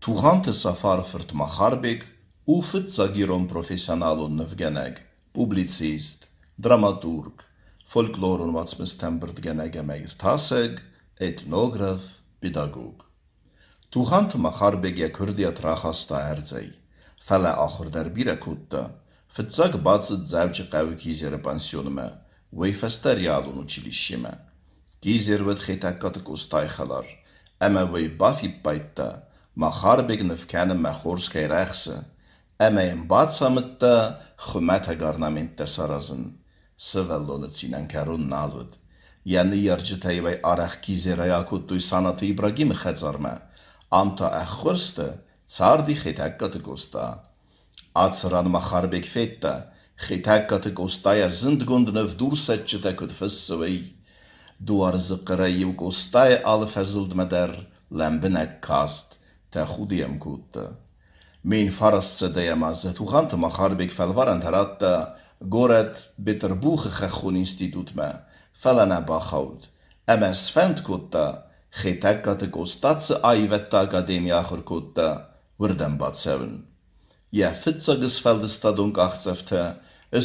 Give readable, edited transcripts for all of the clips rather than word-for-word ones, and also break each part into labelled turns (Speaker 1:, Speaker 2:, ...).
Speaker 1: Тугъанты Сафары фырт Махарбег у фыццаг ирон профессионалон нывгӕнӕг, публицист, драматург, фольклорон уацмыстӕ ӕмбырдгӕнӕг ӕмӕ иртасӕг, этнограф, педагог. Тугъанты Махарбег йӕ курдиат рахаста ӕрдзӕй, фӕлӕ ахуыр дӕр бирӕ кодта. Фыццаг бацыд Дзӕуджыхъӕуы Кизеры пансионмӕ, уый фӕстӕ реалон училищемӕ. Кизер уыд Хетӕгкаты Къостайы хӕлар, ӕмӕ уый бафиппайдта, Махарбег ныв кӕнынмӕ хорз кӕй рӕхсы, ӕмӕ йын бацамыдта хуымӕтӕг орнаменттӕ саразын. Сывӕллоны цинӕн кӕрон нал уыд. Йӕ ныййарджытӕ-иу ӕй арӕх Кизерӕй акодтой Санаты Ибрагимы хӕдзармӕ, ам та ӕххуырсты царди Хетӕгкаты Къоста. Ацы ран Махарбег федта, Хетӕгкаты Къостайӕ зындгонд ныв дурсӕтджытӕ куыд фыссы, уый. Дуары зыхъхъырӕй-иу Къостайы алы фӕзылдмӕ дӕр лӕмбынӕг каст, тӕхуды йӕм кодта. 1900 азы Тугъанты Махарбег фӕлварӕнтӕ радта горӕт Бетъырбухы хӕххон институтмӕ, фӕлӕ нӕ бахауд, ӕмӕ сфӕнд кодта, Хетӕгкаты Къоста цы аивӕдты академийы ахуыр кодта, уырдӕм бацӕуын. Йӕ фыццаг сфӕлдыстадон къахдзӕфтӕ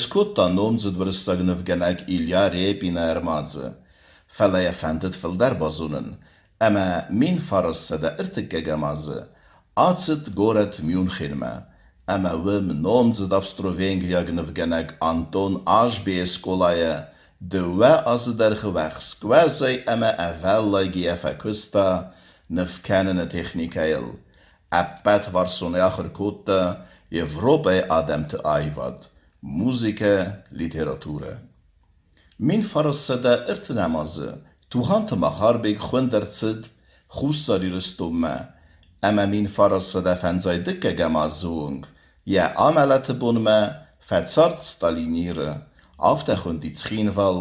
Speaker 1: скодта номдзыд уырыссаг нывгӕнӕг Илья Репины ӕрмадзы, фӕлӕ йӕ фӕндыд фылдӕр базонын, ӕмӕ 1931 азы ацыд горӕт Мюнхенмӕ ӕмӕ уым номдзыд австро-венгриаг нывгӕнӕг Антон Ашбейы скъолайы дыууӕ азы дӕргъы уӕхскуӕзӕй ӕмӕ ӕвӕллайгӕйӕ фӕкуыста ныв кӕныны техникӕйыл. Ӕппӕтварсонӕй ахуыр кодта Европӕйы адӕмты аивад, музыкӕ, литературӕ. 1930 азы Тугъанты Махарбег хуынд ӕрцыд Хуссар Ирыстонмӕ ӕмӕ 1952 азы онг йӕ амӕлӕты бонмӕ фӕцард Сталиниры, афтӕ хуынди Цхинвал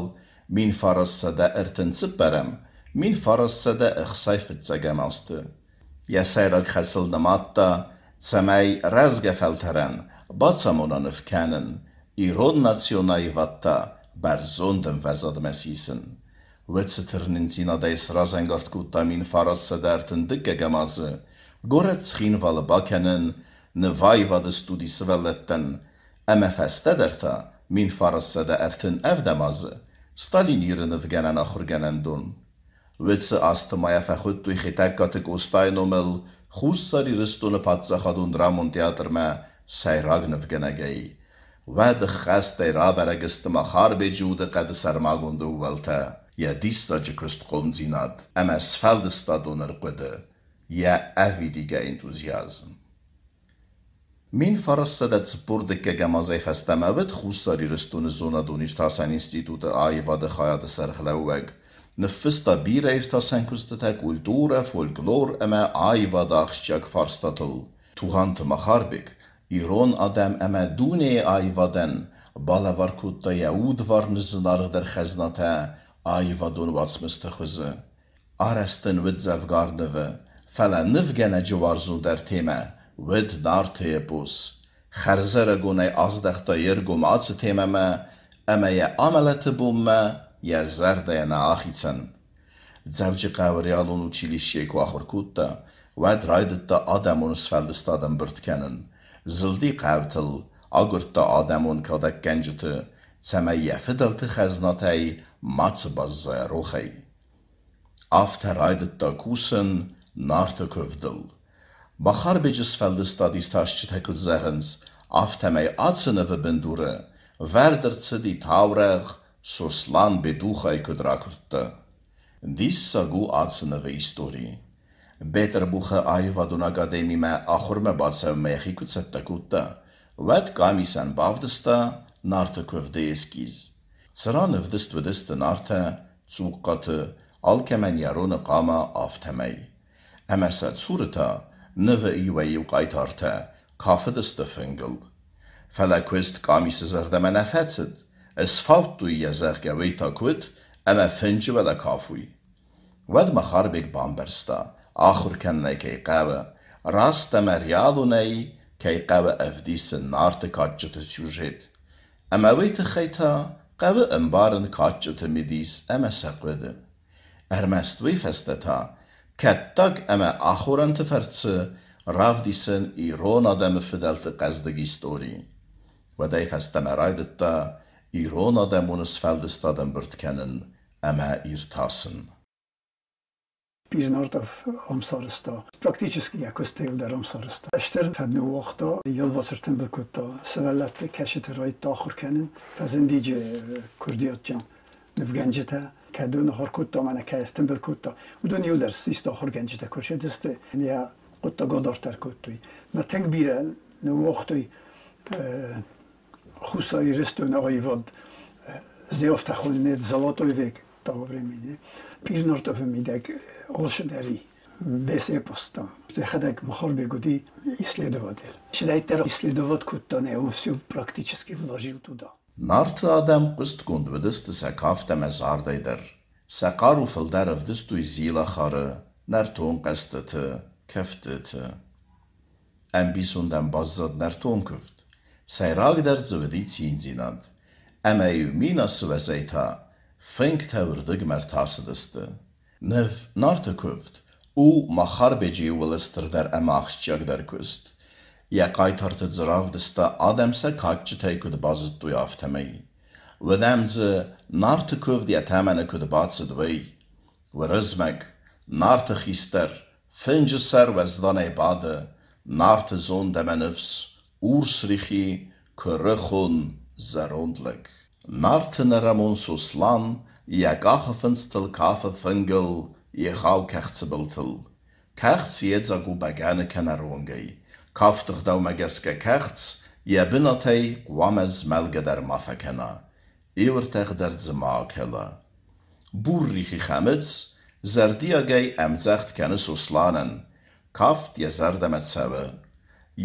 Speaker 1: 1934 1965 азты. Йӕ сӕйраг хӕсыл нымадта, цӕмӕй рӕзгӕ фӕлтӕрӕн бацамона ныв кӕнын, ирон национ аивад та бӕрзонд ӕмвӕзадмӕ сисын. Уыцы тырнындзинадӕй сразӕнгард кодта 1932 азы горӕт Цхинвалы бакӕнын нываивады студи сывӕллӕттӕн ӕмӕ фӕстӕдӕр та 1937 азы Сталиниры нывгӕнӕн ахуыргӕнӕндон. Уыцы азты ма йӕ фӕхуыдтой Хетӕгкаты Къостайы номыл Хуссар Ирыстоны паддзахадон драмон театрмӕ сӕйраг нывгӕнӕгӕй. Уӕд ӕххӕстӕй рабӕрӕг сты Махарбеджы удыхъӕды сӕрмагонд ӕууӕлтӕ, йӕ диссаджы куыстхъомдзинад ӕмӕ сфӕлдыстадон ӕрхъуыды, йӕ ӕвидигӕ энтузиазм. 1942 азӕй фӕстӕмӕ уыд Хуссар Ирыстоны зонадон-иртасӕн институты аивады хайады сӕргълӕууӕг. Ныффыста бирӕ иртасӕн куыстытӕ культурӕ, фольклор ӕмӕ аивады ахсджиаг фарстатыл. Тугъанты Махарбег ирон адӕм ӕмӕ дунейы аивадӕн балӕвар кодта йӕ удварны зынаргъдӕр хӕзнатӕ аивадон уацмысты хуызы. Арӕзт ын уыд дзӕвгар нывы, фӕлӕ нывгӕнӕджы уарзондӕр темӕ уыд Нарты эпос. Хӕрзӕрыгонӕй аздӕхта йе ргом ацы темӕмӕ ӕмӕ йӕ амӕлӕты бонмӕ йӕ зӕрдӕйӕ нӕ ахицӕн. Дзӕуджыхъӕуы реалон училищейы куы ахуыр кодта, уӕд райдыдта адӕмон сфӕлдыстад ӕмбырд кӕнын. Зылди хъӕутыл, агуырдта адӕмон кадӕггӕнджыты, цӕмӕй йӕ фыдӕлты хӕзнатӕй мацы баззайа рохӕй. Афтӕ райдыдта кусын Нарты куывдыл. Махарбеджы сфӕлдыстад иртасджытӕ куыд зӕгъынц, афтӕмӕй ацы нывы бындуры вӕрд ӕрцыди таурӕгъ Сослан Бедухайы куыд ракуырдта. Диссаг у ацы нывы истори. Бетъырбухы аивадон академимӕ ахуырмӕ бацӕуынмӕ йӕхи куы цӕттӕ кодта, уӕд къамисӕн бавдыста Нарты куывды эскиз. Цыран ӕвдыст уыдысты Нартӕ, цухъхъаты, алкӕмӕн йӕ роны хъама, афтӕмӕй. Ӕмӕ сӕ цуры та нывы иуӕй-иу хъайтартӕ кафыдысты фынгыл. Фӕлӕ куыст къамисы зӕрдӕмӕ нӕ фӕцыд, ысфаудтой йӕ, зӕгъгӕ, уый та куыд, ӕмӕ фынджы уӕлӕ кафуй. Уӕд Махарбег бамбӕрста, ахуыр кӕнын ӕй кӕй хъӕуы, раст ӕмӕ реалонӕй кӕй хъӕуы ӕвдисын Нарты кадджыты сюжет. Ӕмӕ уый тыххӕй та хъӕуы ӕмбарын кадджыты мидис ӕмӕ сӕ хъуыды. Ӕрмӕст уый фӕстӕ та кӕттаг ӕмӕ ахорӕнты фӕрцы равдисын ирон адӕмы фыдӕлты хъӕздыг истори. Уӕдӕй фӕстӕмӕ райдыдта ирон адӕмон сфӕлдыстад ӕмбырд кӕнын ӕмӕ иртасын.
Speaker 2: Пир Нартов ам сарӕзта. Практически йӕ куыстӕй дӕр ам сарӕзта. Стыр фӕд ныууагъта, йе лвасыртымбыл кодта сывӕллӕтты, кӕсыты райдыдта ахуыр кӕнын. Фӕзынди курдиатджын нывгӕнджытӕ, кӕдон ахуыр кодта, мӕнӕ кӕй стымбыл кодта, уыдон иуылдӕр ссисты ахуыргӕнджытӕ куы ссыдысты, йӕ хъуыддаг адарддӕр кодтой. Мӕ тынг бирӕ ныууагътой Хуссар Ирыстоны аивад зӕфтӕ хонынц «Золотой век» того времени. Пир мидӕг алцыдӕр и весь эпос там. Йӕхӕдӕг Махарбег уыди исследователь. Чидӕриддӕр исследовать кодта, нӕ, он все практически вложил туда.
Speaker 1: Нарты адӕм хъуыстгонд уыдысты сӕ кафт ӕмӕ зардӕй дӕр. Сӕ хъару фылдӕр ӕвдыстой Зилахары, нӕртон хъӕзтыты, кӕфтыты. Ӕмбисондӕн баззад нӕртон куывд. Сӕйрагдӕр дзы уыди циндзинад. Ӕмӕ-иу минасы уӕзӕй та фынгтӕ уырдыгмӕ ӕртасыдысты. Ныв «Нарты куывд» у Махарбеджы иууыл стырдӕр ӕмӕ ахсджиагдӕр куыст. Йӕ хъайтарты дзы равдыста, адӕм сӕ кадджытӕй куыд базыдтой, афтӕмӕй. Уынӕм дзы, Нарты куывд йӕ тӕмӕны куыд бацыд, уый. Уырызмӕг, Нарты хистӕр, фынджы сӕр уӕзданӕй бады, Нарты зонд ӕмӕ ныфс, урсрихи, куырыхон зӕронд лӕг. Нарты нӕрӕмон Сослан йӕ къахы фындзтыл кафы фынгыл егъау кӕхцы былтыл. Кӕхц йедзаг у бӕгӕны кӕнӕ ронгӕй. Кафты гъдаумӕ гӕсгӕ кӕхц йӕ бынатӕй хъуамӕ змӕлгӕ дӕр ма фӕкӕна, иу ӕртах дӕр дзы ма акӕла. Буррихи Хӕмыц зӕрдиагӕй ӕмдзӕгъд кӕны Сосланӕн, кафт йӕ зӕрдӕмӕ цӕуы.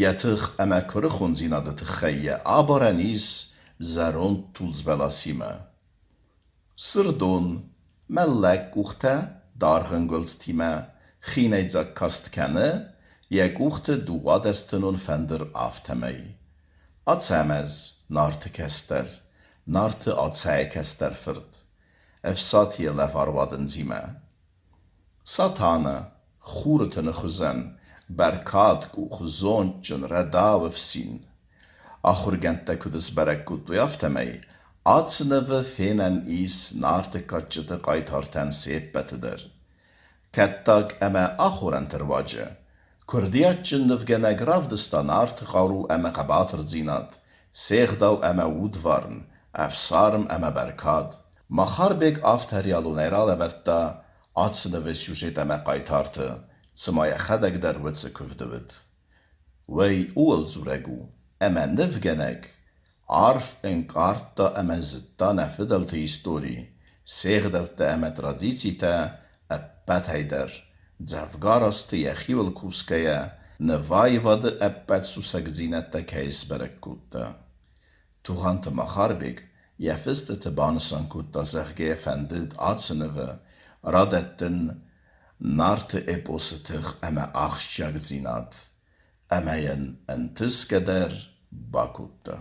Speaker 1: Йӕ тых ӕмӕ куырыхондзинады тыххӕй йӕ абарӕн ис зӕронд тулдзбӕласимӕ. Сырдон, мӕллӕг къухтӕ даргъ ӕнгуылдзтимӕ хинӕйдзаг каст кӕны, йӕ къухты дыууадӕстӕнон фӕндыр, афтӕмӕй. Ацӕмӕз, Нарты кӕстӕр, Нарты Ацӕйы кӕстӕр фырт, Ӕфсатийы лӕвар уадындзимӕ. Сатана, хуры тыны хуызӕн, бӕркадкъух, зондджын, рӕдау ӕфсин. Ахуыргӕндтӕ куыд сбӕрӕг кодтой, афтӕмӕй ацы нывы фенӕн ис Нарты кадджыты хъайтартӕн се ппӕты дӕр. Кӕттаг ӕмӕ ахорӕнты руаджы курдиатджын нывгӕнӕг равдыста Нарты хъару ӕмӕ хъӕбатырдзинад, се гъдау ӕмӕ удварн, ӕфсарм ӕмӕ бӕркад. Махарбег афтӕ реалонӕй ралӕвӕрдта ацы нывы сюжет ӕмӕ хъайтарты, цыма йӕхӕдӕг дӕр уыцы куывды уыд. Уый ууыл дзурӕг у, ӕмӕ нывгӕнӕг арф ӕнкъардта ӕмӕ зыдта нӕ фыдӕлты истори, се гъдӕуттӕ ӕмӕ традицитӕ ӕппӕтӕй дӕр, дзӕвгар азты йӕхиуыл кусгӕйӕ, нываивады ӕппӕт сусӕгдзинӕдтӕ кӕй сбӕрӕг кодта. Тугъанты Махарбег йӕ фыстыты банысан кодта, зӕгъгӕ йӕ фӕндыд ацы нывы радӕттын Нарты эпосы тых ӕмӕ ахсджиагдзинад, ӕмӕ йын ӕнтысгӕ дӕр бакодта.